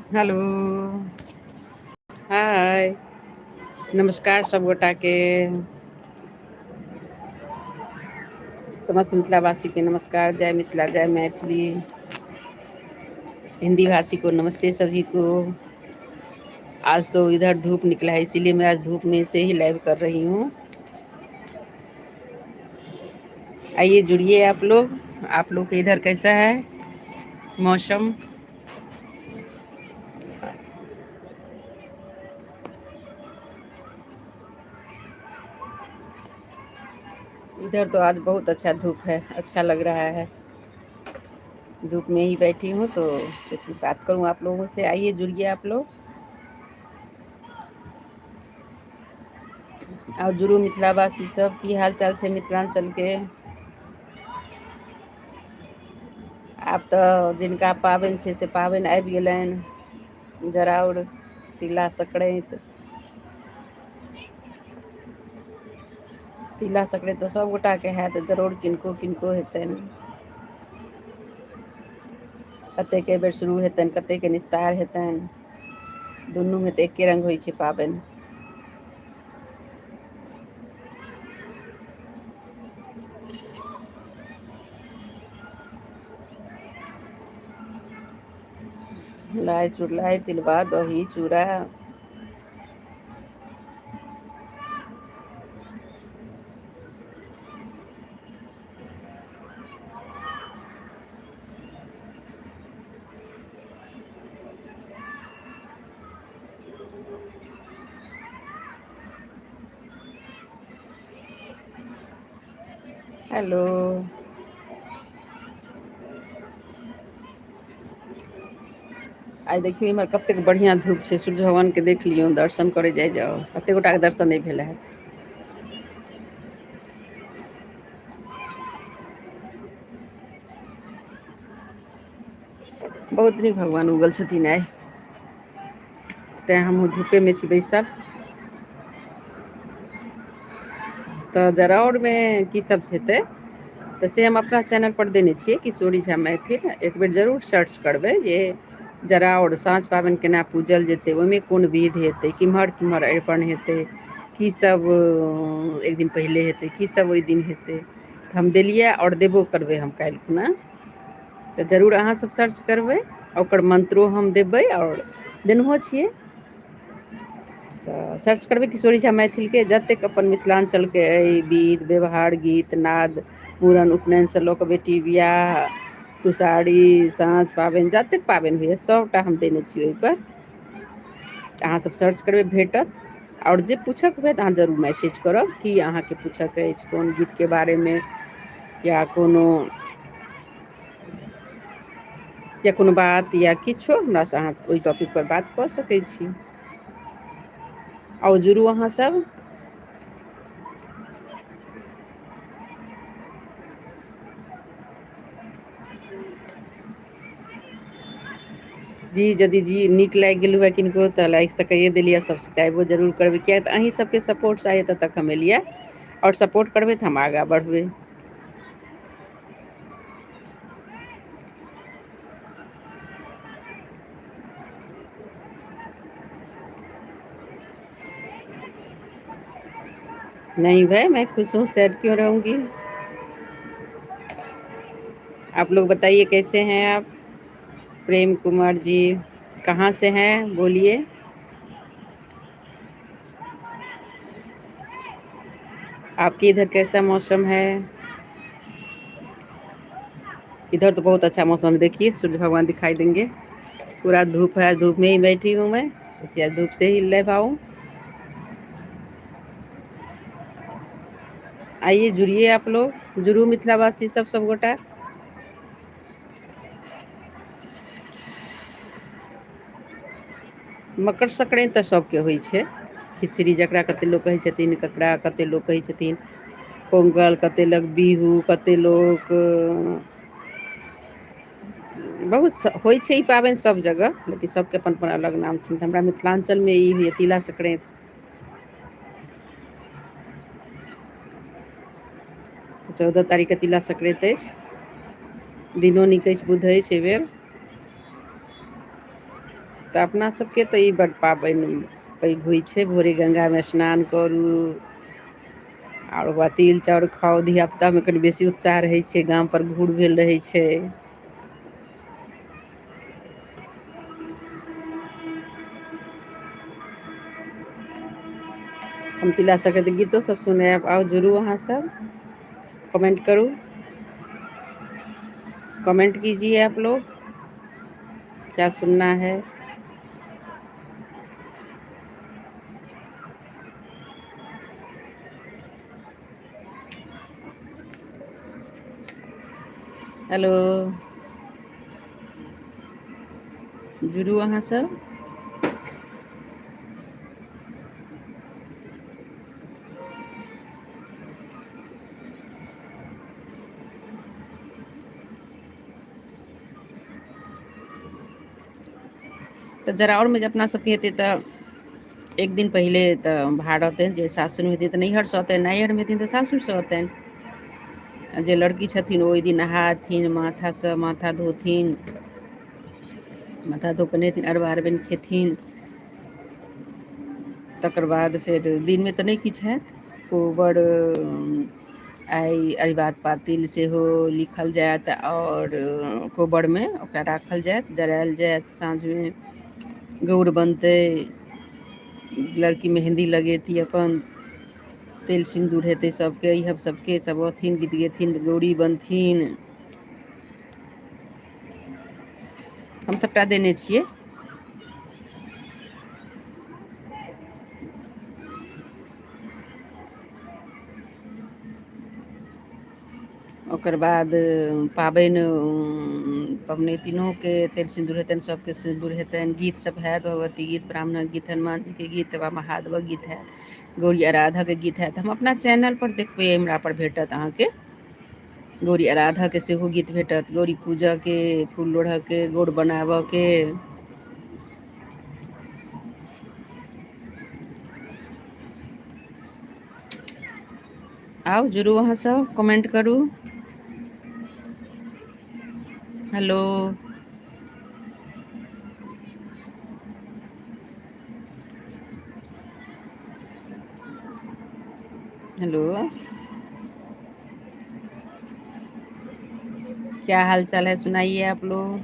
Hello. हाय, नमस्कार सब गोटा के। समस्त मिथिलावासी के नमस्कार। जय मिथिला, जय मैथिली। हिंदी भाषी को नमस्ते सभी को। आज तो इधर धूप निकला है, इसीलिए मैं आज धूप में से ही लाइव कर रही हूँ। आइए जुड़िए आप लोग। आप लोग के इधर कैसा है मौसम? इधर तो आज बहुत अच्छा धूप है, अच्छा लग रहा है। धूप में ही बैठी हूँ तो सोची बात करूँ आप लोगों से। आइए जुड़िए आप लोग। और जुड़ू मिथिलावासी सब, की हाल चाल छै मिथिलांचल के? आब तऽ जिनका पाबनि छै से पाबनि आबि गेलनि, जराउर, तिला संक्रान्ति। तिला संक्रान्ति तऽ सब गोटाके हैत, जरूर किनको किनको हेतनि। कतेक बेर शुरू हेतनि, कतेकके निस्तार हेतनि। दुनूमे तऽ एके रङ्ग होइ छै पाबनि। लाइ चुड़लाइ, तिलबा, दही, चूड़ा। हेलो। आइ देखियौ इम्हर कतेक बढ़िआँ धूप छै। सूर्य भगवानके देख लियौ, दर्शन करै जाइ जाउ। कतेक गोटाके दर्शन नहि भेल हैत। बहुत नीक भगवान उगल छथिन आइ, तेँ हमहूँ धूपेमे छी बैसल। तऽ जराउरमे की सब हेतै तऽ से हम अपना चैनल पर देने छियै, किशोरी झा मैथिल। एक बेर जरूर सर्च करबै जे जराउर साँझ पाबनि केना पूजल जेतै, ओहिमे कोन विध हेतै, किम्हर किम्हर अरिपन हेतै, की सब एक दिन पहिले हेतै, की सब ओहि दिन हेतै। तऽ हम देलियै आओर देबो करबै हम काल्हि खुना। तऽ जरूर अहाँ सब सर्च करबै, ओकर मंत्रो हम देबै आओर देनहो छियै। तऽ सर्च करबै किशोरी झा मैथिलके, जतेक अपन मिथिलाञ्चलके अइ विध व्यवहार, गीत नाद, मूड़न, उपनयनसँ लऽ कऽ बेटी बियाह, तुसारी, साँझ पाबनि, जतेक पाबनि होइए सभटा हम देने छी ओहिपर। अहाँ सब सर्च करबै, भेटत। आओर जे पूछऽके हुए तऽ अहाँ जरूर मैसेज करब कि अहाँके पूछऽके अछि कोन गीतके बारेमे या कोनो या कोनो बात या किछो, हमरासँ अहाँ ओहि टॉपिक पर बात कऽ सकै छी। आउ जुड़ू अहाँ सब। जी यदि जी नीक लागि गेल हुए किनको तऽ लाइक तऽ कैये देलियै, सब्सक्राइबो जरूर करबै, किएक तऽ अहीं सबके सपोर्टसँ आइ एतऽ तक हम एलियै। आओर सपोर्ट करबै तऽ हम आगाँ बढ़बै। नहीं भाई, मैं खुश हूँ, सैड क्यों रहूँगी। आप लोग बताइए कैसे हैं आप? प्रेम कुमार जी कहाँ से हैं बोलिए। आपके इधर कैसा मौसम है? इधर तो बहुत अच्छा मौसम है, देखिए सूर्य भगवान दिखाई देंगे। पूरा धूप है, धूप में ही बैठी हूँ मैं, सोचिए धूप से ही ले पाऊँ। आइए जुड़िए आप लोग, जुड़ू मिथिलावासी सब सब गोटा। मकर संक्रान्ति तऽ सबके होइ छै। खिचड़ी जकरा कते लोक कहै छथिन, ककरा कते लोक कहै छथिन पोंगल, कते लोक बिहू, कते लोक बहुत होइ छै ई पाबनि सब जगह, लेकिन सबके अपन अपन अलग नाम छै। तऽ हमरा मिथिलाञ्चलमे ई होइए तिला संक्रान्ति। 14 तारीखके तिला संक्रान्ति अछि। दिनो नीक अछि, बुध अछि एहिबेर। तऽ अपना सबके तऽ ई बड्ड पाबनि पैघ होइ छै। भोरे गंगामे स्नान करू आओर ओकर बाद तिल चाउर खाउ। धियापुतामे कनि बेसी उत्साह रहै छै, गाम पर घूर भेल रहै छै। हम तिला संक्रान्ति गीतो सब सुनायब। आउ जुड़ू अहाँ सब, कमेंट करू, कमेंट कीजिए आप लोग, क्या सुनना है। हेलो, जुड़ू अहाँ सब। तऽ जराउरमे जे अपना सबके हेतै तऽ एक दिन पहिले तऽ भार औतनि। जे सासुरमे हेथिन तऽ नैहरसँ औतनि, नैहरमे हेथिन तऽ सासुरसँ औतनि। आ जे लड़की छथिन ओ ओहि दिन नहाथिन, माथासँ माथा धोथिन, माथा धो कऽ नहेथिन, अरबा अरबाइन खेथिन। तकर बाद फेर दिनमे तऽ नहि किछु हैत। कोबर आइ अहिबात पातिल सेहो लिखल जायत आओर कोबरमे ओकरा राखल जायत, जरायल जायत। साँझमे गौर बनतै, लड़की मेहन्दी लगेती, अपन तेल सिन्दूर हेतै सबके, इह सबके सब अथिन, गीत गेथिन, गौरी बनथिन। हम सबटा देने छियै। ओकर बाद पाबनि पबनैतिनोके तेल सिन्दूर हेतनि, सबके सिन्दूर हेतनि, गीत सब हैत, भगवती गीत, ब्राह्मणक गीत, हनुमान जीके गीत, तकर बाद महादेवक गीत हैत, गौरी आराधक गीत हैत। हम अपना चैनल पर देखबै, हमरा पर भेटत अहाँके। गौरी आराधक सेहो गीत भेटत, गौरी पूजाके, फूल लोढ़ऽके, गौर बनाबऽके। आउ जुड़ू अहाँ सब, कमेंट करू। हेलो, हेलो, क्या हाल चाल है, सुनाइए आप लोग,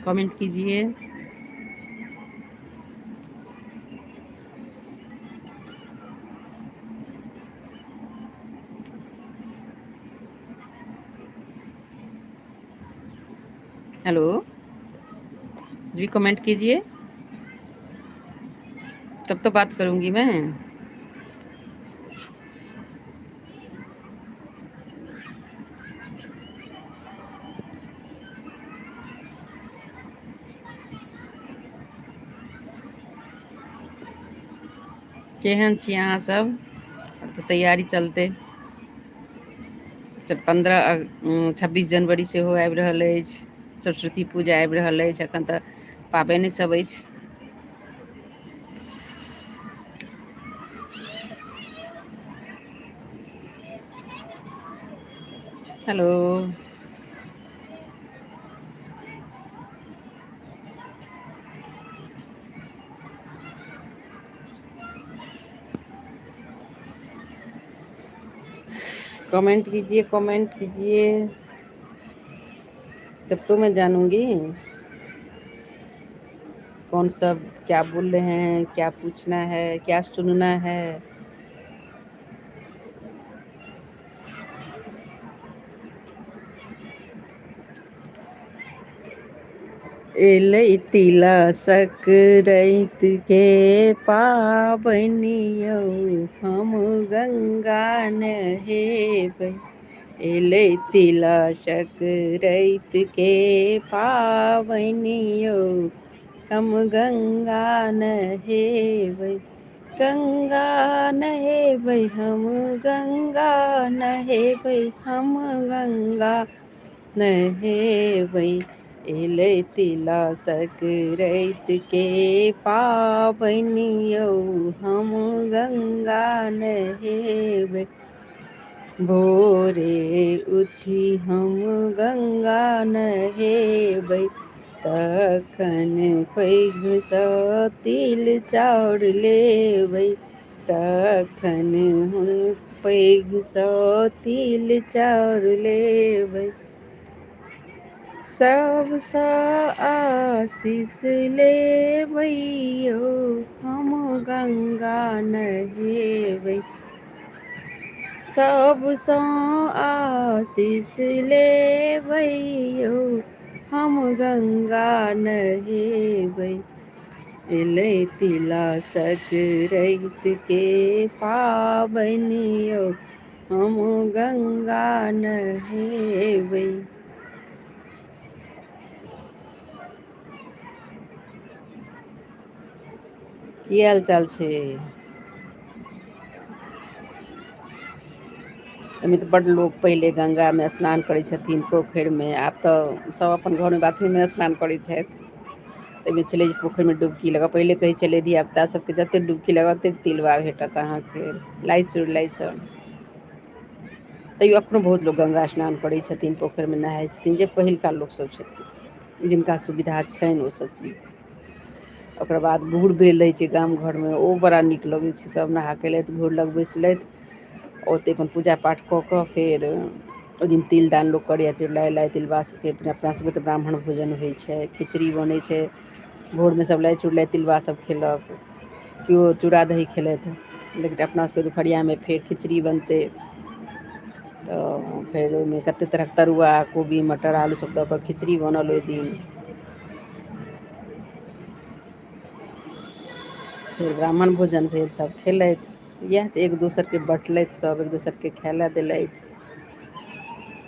कमेंट कीजिए। हेलो जी, कमेंट कीजिए, तब तो बात करूंगी मैं। केहन छी अहाँ सब? तऽ तैयारी चलते। तऽ 15 26 जनवरी सेहो आबि रहल अछि, सरस्वती पूजा आबि रहल अछि। एखन तऽ पाबनि सब अछि। हेलो, कमेंट कीजिए, कमेंट कीजिए, तब तो मैं जानूंगी कौन सब क्या बोल रहे हैं, क्या पूछना है, क्या सुनना है। एलै तिला संक्रान्ति के पाबनि यौ, हम गंगा नहेबै। एलै तिला संक्रान्ति के पाबनि यौ, हम गंगा नहेबै। गंगा नहेबै हम, गंगा नहेबै हम, गंगा नहेबै। एलै तिला संक्रान्ति के पाबनि यौ, हम गंगा नहेबै। भोरे उठी हम गंगा नहेबै, तखन पैघसँ तिल चाउर लेबै, तखन हुन पैघसँ तिल चाउर लेबै। सबसँ आशीष लेबै यौ, हम गंगा नहेबै। सबसँ आशीष लेबै यौ, हम गंगा नहेबै। एलै तिला सकरैत के पाबनि यौ, हम गंगा नहेबै। की हाल चाल छै? एहिमे तऽ बड्ड लोक पहिले गंगामे स्नान करै छथिन पोखरिमे, आब तऽ सब अपन घरमे बाथरूममे स्नान करै छथि। तऽ एहिमे छलै जे पोखरिमे डुबकी लगाउ, पहिले कहै छलै धियापुता सबके जतेक डुबकी लगाउ ओतेक तिलबा भेटत अहाँके, लाइ चुड़लाइ सब। तैयो अखनो बहुत लोक गंगा स्नान करै छथिन, पोखरिमे नहाइ छथिन, जे पहिलुका लोकसभ छथिन, जिनका सुविधा छनि ओसभ चीज। ओकर बाद घूर भेल रहै छै गाम घरमे, ओ बड़ा नीक लगै छै, सभ नहा कऽ एलथि, घूर लग बैसलथि, ओतहि अपन पूजा पाठ कऽ कऽ फेर ओहि दिन तिल दान लोक करैए, चुड़लाइ लाइ तिलबा सभके। अपना सभके तऽ ब्राह्मण भोजन होइ छै, खिचड़ी बनै छै भोरमे, सभ लाइ चुड़लाइ तिलबा सभ खेलक, केओ चूड़ा दही खेलथि, लेकिन अपना सभके दुपहरियामे फेर खिचड़ी बनतै। तऽ फेर ओहिमे कतेक तरहक तरुआ, कोबी, मटर, आलू सभ दऽ कऽ खिचड़ी बनल ओहि दिन। फेर ब्राह्मण भोजन भेल, सभ खेलथि, इएह छै, एक दोसरके बँटलथि, सभ एक दोसरके खाय लए देलथि।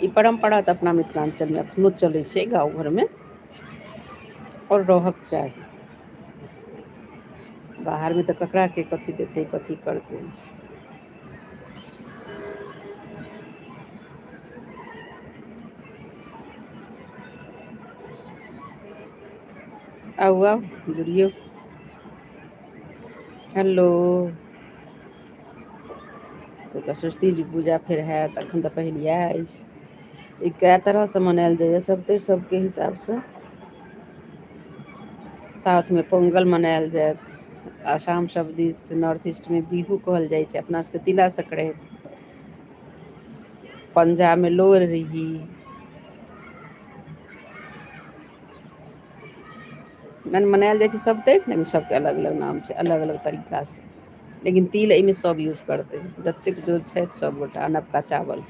ई परम्परा तऽ अपना मिथिलाञ्चलमे एखनो चलै छै गाँव घरमे, आओर रहक चाही। बाहरमे तऽ ककरा के कथी देतै, कथी करतै। आउ आउ जुड़ियौ। हेलो। तऽ सरस्वती जी पूजा फेर हैत, एखन तऽ पहिल इएह अछि। ई कए तरहसँ मनायल जाइए, सभतरि सभके हिसाबसँ। साउथमे पोंगल मनायल जायत, आसाम सब दिस नॉर्थ ईस्टमे बिहू कहल जाइ छै, अपना सबके तिला संक्रान्ति। पंजाबमे लोहड़ी। मनायल जाइ छै सभ तरि, लेकिन सभके अलग अलग नाम छै, अलग अलग तरीकासँ। लेकिन तिल एहिमे सभ यूज करतै, जतेक जो छथि सभगोटा, नवका चावल।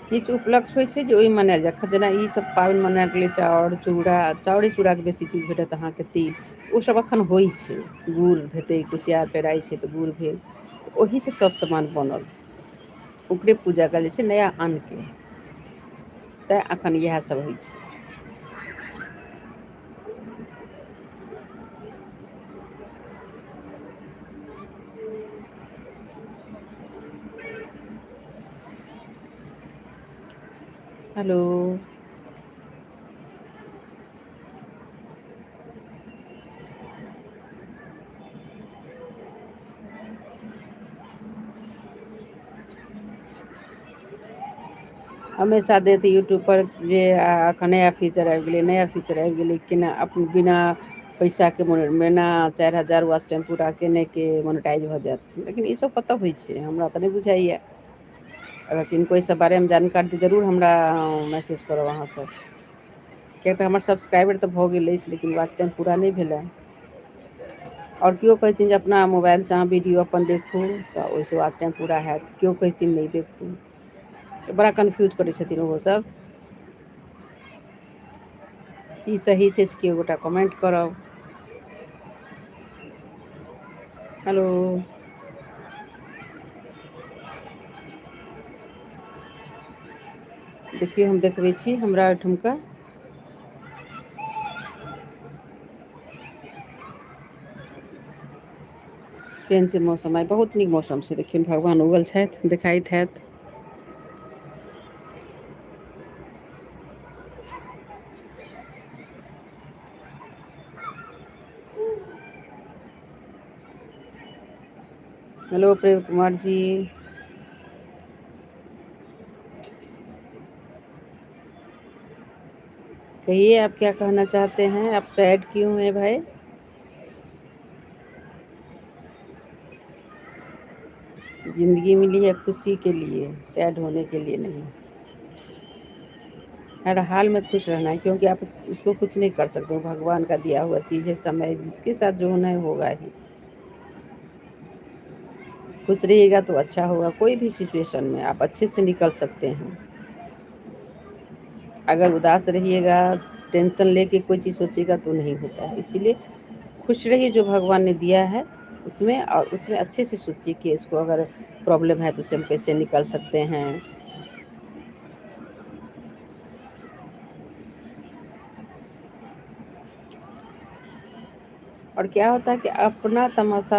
किछु उपलक्ष्य होइ छै जे ओहि मनायल जाय, जेना ईसभ पाबनि मनायल गेलै, चाउर चूड़ा, चाउरे चूड़ाके बेसी चीज भेटत अहाँके, तिल ओसभ एखन होइ छै। गुड़ हेतै, कुसियार पेराइ छै तऽ गुड़ भेल, तऽ ओहीसँ सभ सामान बनल, ओकरे पूजा कयल जाइ छै, नया अन्नके। तैँ एखन इएह सभ होइ छै। हेलो। हमेशा देत यूट्यूबपर जे एखन नया फीचर आबि गेलै, नया फीचर आबि गेलै, केना अपन बिना पैसाके बिना 4000 वाच टाइम पूरा केनेके मोनेटाइज भऽ जायत। लेकिन ईसभ कतऽ होइ छै, हमरा तऽ नहि बुझाइए। अगर किनको एहि सब बारेमे जानकारी तऽ जरूर हमरा मैसेज करब अहाँसभ, किएक तऽ हमर सब्सक्राइबर तऽ भऽ गेल अछि, लेकिन वाच टाइम पूरा नहि भेलै। आओर केओ कहै छथिन जे अपना मोबाइलसँ अहाँ वीडियो अपन देखू तऽ ओहिसँ वाच टाइम पूरा हैत, केओ कहै छथिन नहि देखू। बड़ा कन्फ्यूज करै छथिन ओहो सब। की सही छै से केओ गोटा कमेंट करब। हेलो। देखियौ, हम देखबै छी हमरा ओहिठुमका। केहन छै मौसम? आइ बहुत नीक मौसम छै। देखियौ, भगवान उगल छथि, देखाइत हैत। हेलो प्रेम कुमार जी। कहिए आप क्या कहना चाहते हैं? आप सैड क्यों हैं भाई? जिंदगी मिली है खुशी के लिए, सैड होने के लिए नहीं। हर हाल में खुश रहना है, क्योंकि आप उसको कुछ नहीं कर सकते। भगवान का दिया हुआ चीज़ है समय, जिसके साथ जो होना है होगा ही। खुश रहिएगा तो अच्छा होगा। कोई भी सिचुएशन में आप अच्छे से निकल सकते हैं। अगर उदास रहिएगा, टेंशन लेके कोई चीज़ सोचिएगा तो नहीं होता है। इसीलिए खुश रहिए जो भगवान ने दिया है उसमें, और उसमें अच्छे से सोचिए कि इसको अगर प्रॉब्लम है तो उसे हम कैसे निकल सकते हैं। और क्या होता है कि अपना तमाशा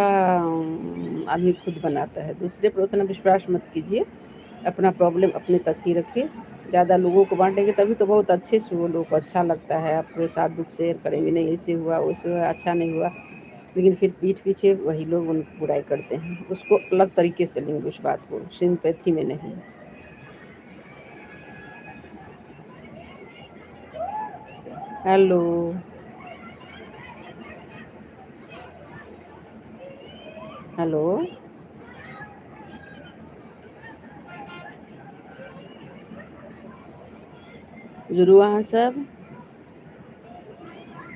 आदमी खुद बनाता है, दूसरे पर उतना विश्वास मत कीजिए। अपना प्रॉब्लम अपने तक ही रखिए। ज़्यादा लोगों को बांटेंगे तभी तो बहुत अच्छे से वो लोगों को अच्छा लगता है, आपके साथ दुख शेयर करेंगे, नहीं ऐसे हुआ वैसे हुआ, अच्छा नहीं हुआ, लेकिन फिर पीठ पीछे वही लोग उन बुराई करते हैं। उसको अलग तरीके से लेंगे उस बात को, सिंपैथी में नहीं। हेलो हेलो, जुड़ू अहाँ सब।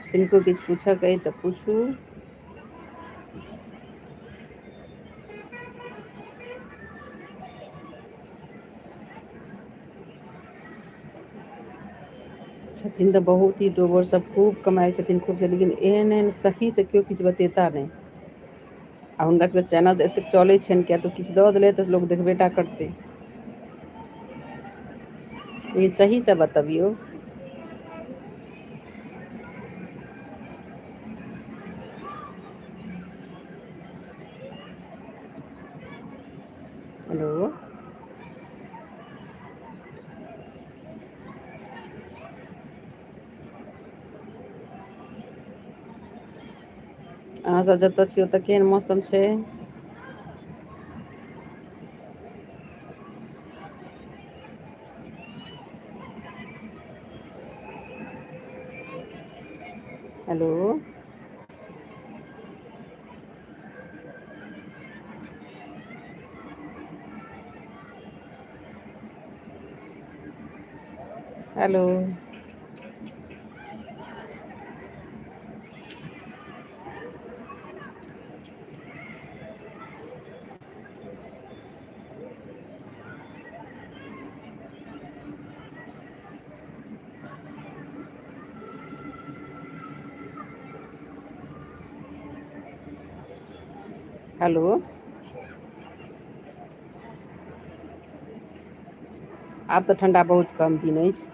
किनको किछु पूछऽके अइ तऽ पूछू। छथिन तऽ बहुत यूट्यूबर सब, खूब कमाइ छथिन खूब, लेकिन एहन एहन सही से केओ किछु बतेता नहि। आ हुनका सबके चैनल तऽ एतेक चलै छनि, किया तऽ किछु दऽ देलै तऽ लोक देखबे टा करतै। लेकिन सहीसँ बतबियौ। हेलो, अहाँ सब जतऽ छी ओतऽ केहन मौसम छै? Hello, hello, hello. आब तऽ ठण्डा बहुत कम दिन अछि।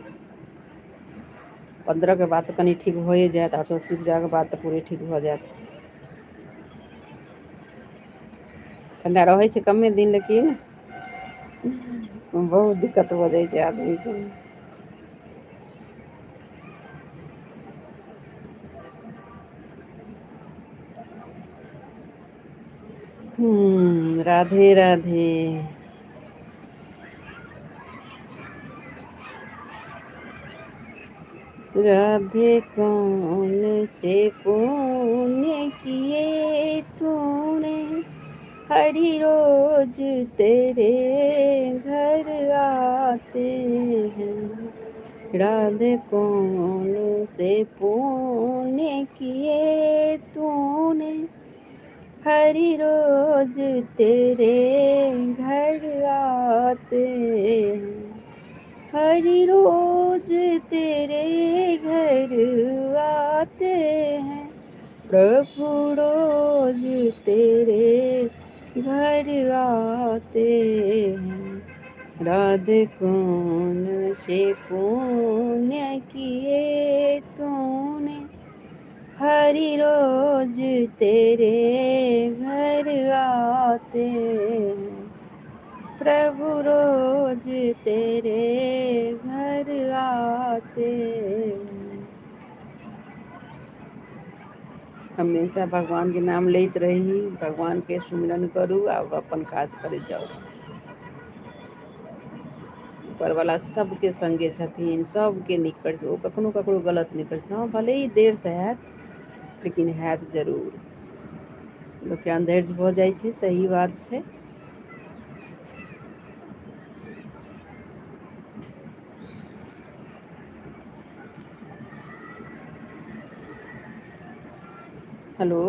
15 के बाद तऽ कनि ठीक भए जायत, आओर सरस्वती पूजाके बाद तऽ पूरे ठीक भऽ जायत। ठण्डा रहै छै कमे दिन, लेकिन बहुत दिक्कत भऽ जाइ छै आदमीके। राधे राधे। राधे कौन से पुण्य किए तूने, हरि रोज तेरे घर आते हैं। राधे कौन से पुण्य किए तूने, हरि रोज तेरे घर आते हैं। हरि रोज तेरे घर आते हैं, प्रभु रोज तेरे घर आते हैं। राधे कौन से पुण्य किए तूने, हरि रोज तेरे घर आते हैं। प्रभु रोज तेरे घर आते हैं। हमेशा भगवान के नाम लैत रही, भगवान के सुमिरन करू आ अपन काज करैत जाउ। ऊपरवला सभके सङ्गे छथिन, सभके नीक करै छथिन। ओ कखनो ककरो गलत नहि करै छथिन। हँ, भले ही देरसँ हैत लेकिन हैत जरूर। लोकके अनधैर्य भऽ जाइ छै, सही बात छै। हेलो।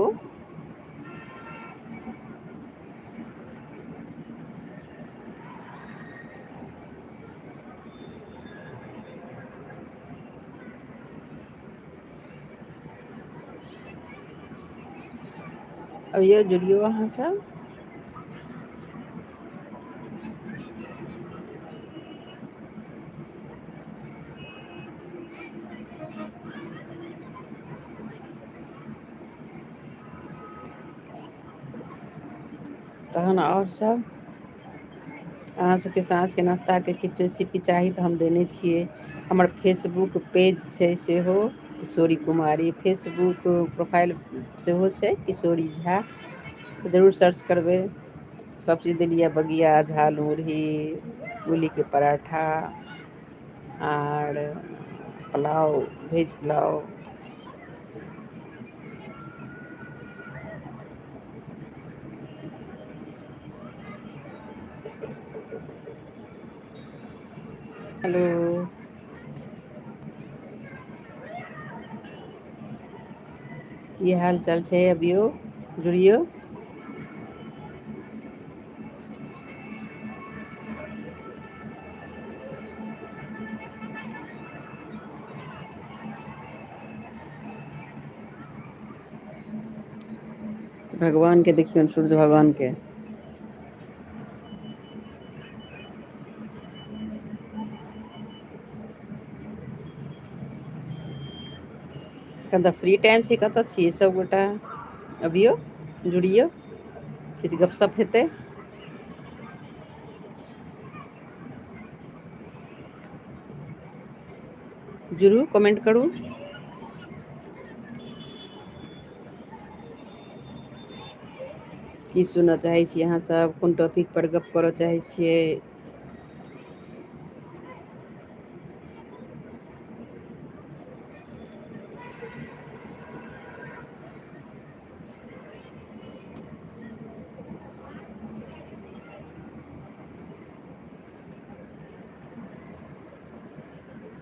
अबियौ, जुड़ियौ अहाँ सब। तहन आओर सब अहाँ सबके साँझके नाश्ताके किछु रेसिपी चाही तऽ हम देने छियै। हमर फेसबुक पेज छै सेहो किशोरी कुमारी, फेसबुक प्रोफाइल सेहो छै किशोरी झा, जरूर सर्च करबै। सब चीज देलियै, बगिया, झाल मुरही, मूलीके पराठा आर पुलाव, भेज पुलाव। हेलो। की हाल चाल छै? अबियौ, जुड़ियौ। भगवान के देखियौन, सूर्य भगवान के। एखन तऽ फ्री टाइम छै, कतऽ छियै सबगोटा? अबियौ, जुड़ियौ, किछु गपशप हेतै। जुड़ू, कमेंट करू। की सुनऽ चाहै छी अहाँ सब, कोन टॉपिक पर गप करऽ चाहै छियै?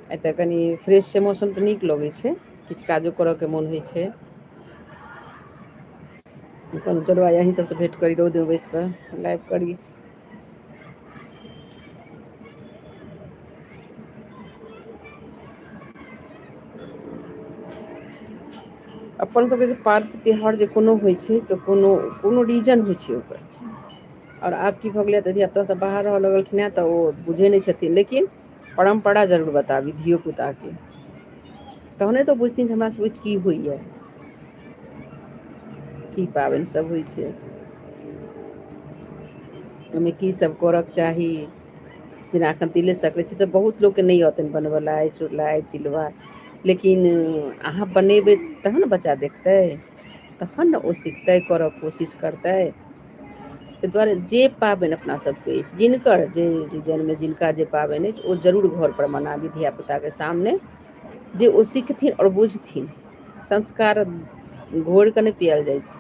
आइ तऽ कनि फ्रेश छै मौसम तऽ नीक लगै छै, किछु काजो करऽ के मोन होइ छै। कहलहुँ चलू आइ अहीं सबसँ भेँट करी, रौदमे बैस कऽ लाइव करी। अपन सबके जे पर्व त्योहार जे कोनो होइ छै तऽ कोनो कोनो रीजन होइ छै ओकर। आओर आब की भऽ गेलै तऽ धियापुता सब बाहर रहऽ लगलखिन हेँ तऽ ओ बुझै नहि छथिन, लेकिन परम्परा जरूर बताबी धियोपुताके, तहने तऽ बुझथिन जे हमरा सबके की होइया, की पाबनि सब होइ छै, ओहिमे की सब करऽके चाही। जेना एखन तिले सकरै छै तऽ बहुत लोकके नहि औतनि बनबऽ चुरलाइ तिलबा, लेकिन अहाँ बनेबै तहन ने बच्चा देखतै, तहन ने ओ सिखतै, करऽ कोशिश करतै। ताहि दुआरे जे पाबनि अपना सबके अछि, जिनकर जे रीजनमे जिनका जे पाबनि अछि ओ जरूर घरपर मनाबी धियापुताके सामने, जे ओ सिखथिन आओर बुझथिन। संस्कार घोरि कऽ नहि पियायल जाइ छै,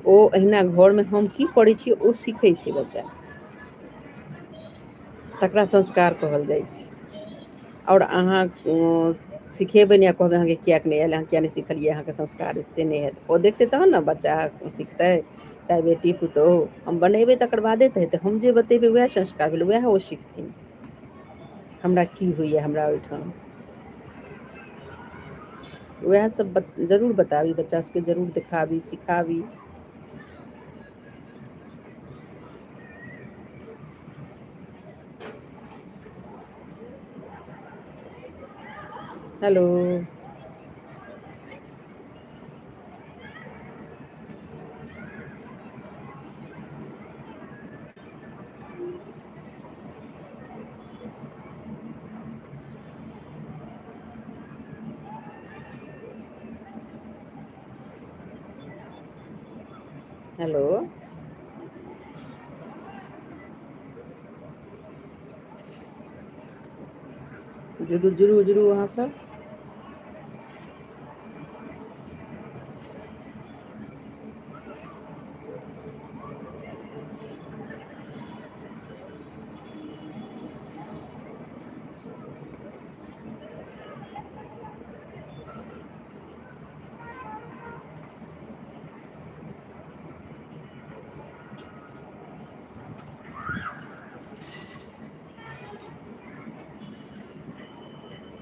ओ अहिना घरमे हम की करै छियै ओ सीखै छै बच्चा, तकरा संस्कार कहल जाइ छै। आओर अहाँ सिखेबै नहि आ कहबै अहाँके किएक नहि आयल, अहाँ किएक नहि सिखलियै, अहाँके संस्कार से नहि हैत। ओ देखतै तहन ने बच्चा सिखतै, चाहे बेटी पुतोहु। हम बनेबै तकर बादे तऽ हेतै, हम जे बतेबै उएह संस्कार भेलै, उएह ओ सिखथिन। हमरा की होइए हमरा ओहिठाम, उएह सब जरूर बताबी, बच्चा सबके जरूर देखाबी, सिखाबी। हेलो। हेलो। जुड़ू जुड़ू जुड़ू अहाँ सब।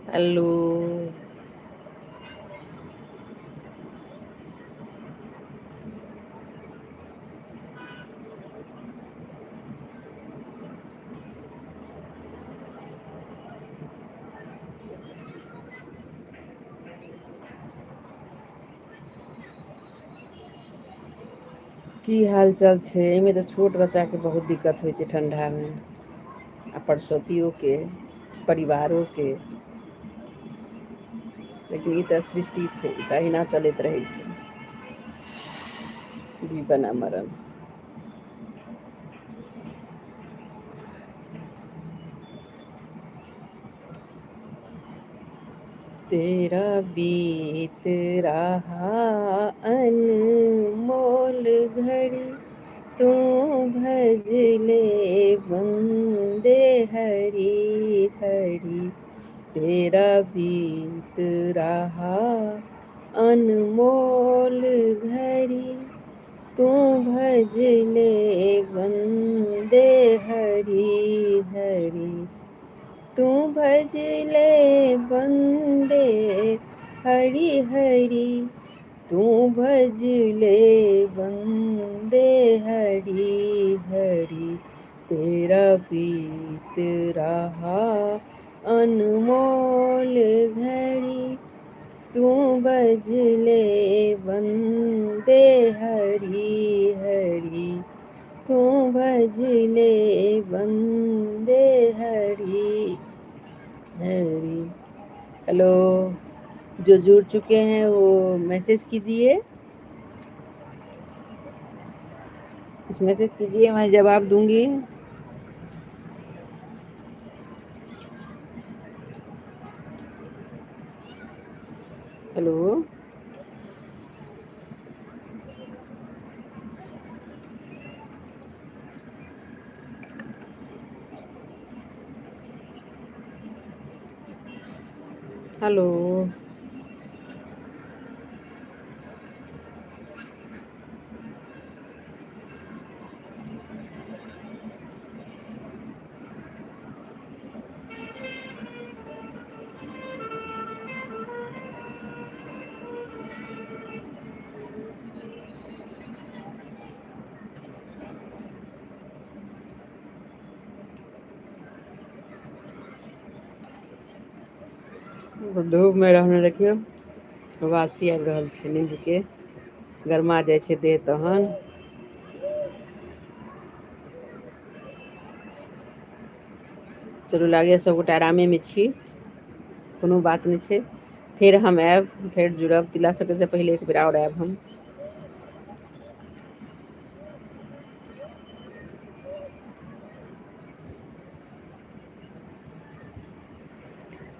हेलो, की हाल चाल छै? एहिमे तऽ छोट बच्चाके बहुत दिक्कत होइ छै ठण्डामे, आ परसौतियोके, परिवारोके। लेकिन ई तऽ सृष्टि छै, ई तऽ अहिना चलैत रहै छै, जीवन आ मरण। तेरा बीत रहा अनमोल घड़ी, तू भज ले बंदे हरि हरि। तेरा बीत रहा अनमोल घड़ी, तू भज ले बंदे हरि हरि। तू भज ले बंदे हरि हरि, तू भज ले बंदे हरि हरि। तेरा बीत रहा अनमोल घड़ी, तू भज ले बंदे हरि हरि। तू भज ले बंदे हरि हरि। हेलो, जो जुड़ चुके हैं वो मैसेज कीजिए, कुछ मैसेज कीजिए, मैं जवाब दूंगी। हेलो, हेलो, धूप में रहने देखियौ वासी आबि रहल छै, नींद के गरमा जाइ छै देह तहन। चलू, लागैए सबगोटा आरामे में छी, कोनो बात नहि छै। फेर हम आयब, फेर जुड़ब। तिला संक्रांति से पहिले एक बेर आओर आयब हम।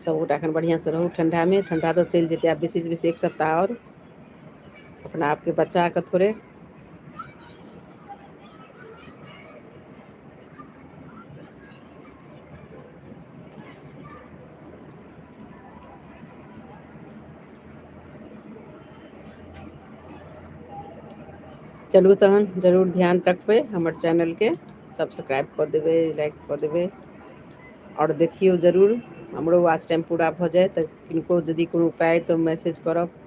सबगोटा एखन बढ़िआँसँ रहू ठण्डामे। ठण्डा तऽ चलि जेतै आब बेसीसँ बेसी एक सप्ताह आओर। अपना आपके बचा कऽ थोड़े। चलू तहन जरूर ध्यान रखबै, हमर चैनलके सब्सक्राइब कऽ देबै, लाइक कऽ देबै आओर देखियौ जरूर। हमरो वाच टाइम पूरा भऽ जाय तऽ किनको यदि कोनो उपाय तऽ मैसेज करब।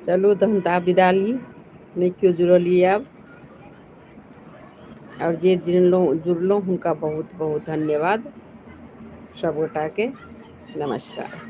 चलू तहन तऽ आब विदा ली, नहि केओ जुड़ल आब। आओर जे जुड़लहुँ जुड़लहुँ हुनका बहुत बहुत धन्यवाद। सबगोटाके नमस्कार।